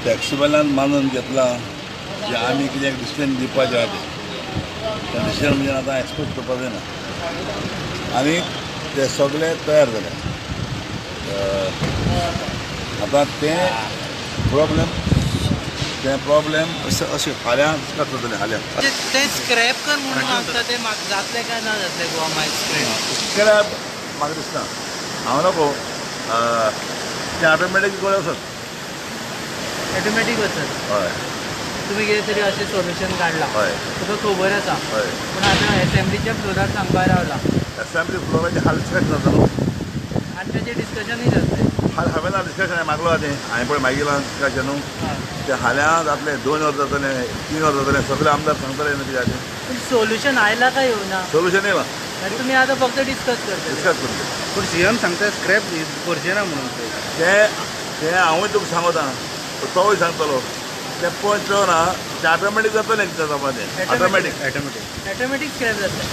टॅक्सीवाल्यान मानून घेतलां जे आमी कितें डिसिजन दिवपाचें आहा तें तें डिसिजन म्हणजे आतां एक्सपोज करपाक जायना आनी ते सगळे तयार जाले. आतां तें प्रॉब्लेम अशें फाल्यां डिस्कस जातलें. फाल्यां तें स्क्रॅप कर म्हणून मागता तें जातलें काय ना जातलें गोवा मायल्स स्क्रॅप म्हाका दिसना हांव नको तें ऑटोमॅटीक गोंय वचत ऑटोमॅटीक वचत. हय तुमी कितें तरी अशें सोल्युशन काडलां हय तुका खबर आसा हय पूण आतां एसेंब्लीच्या फ्लोरार सांगपा रावला एसेंब्ली फ्लोराचें हाल डिस्कशन जाता न्हू आनी ताचें डिस्कशनूय जातलें. हाल हांवें ना डिस्कशन हांवें मागलो तें हांवें पळय मागीलां डिस्कशन न्हू तें फाल्यां जातलें 2 वर जातलें 3 वर जातलें सगळे आमदार सांगतले न्हू कित्याक पूण सोल्युशन आयलां काय येवना सोल्युशन येयलां आनी तुमी आतां फक्त डिस्कस करतले. डिस्कस करतले. पूण सीएम सांगता स्क्रॅप करचें ना म्हणून तें तें हांवूय तुका सांगता तोवूय सांगतलो तें पंच ना तें ऑटोमॅटीक जातलें कितें जावपा तें ऑटोमॅटीक ऑटोमॅटीक ऑटोमॅटीक स्क्रॅप जातलें.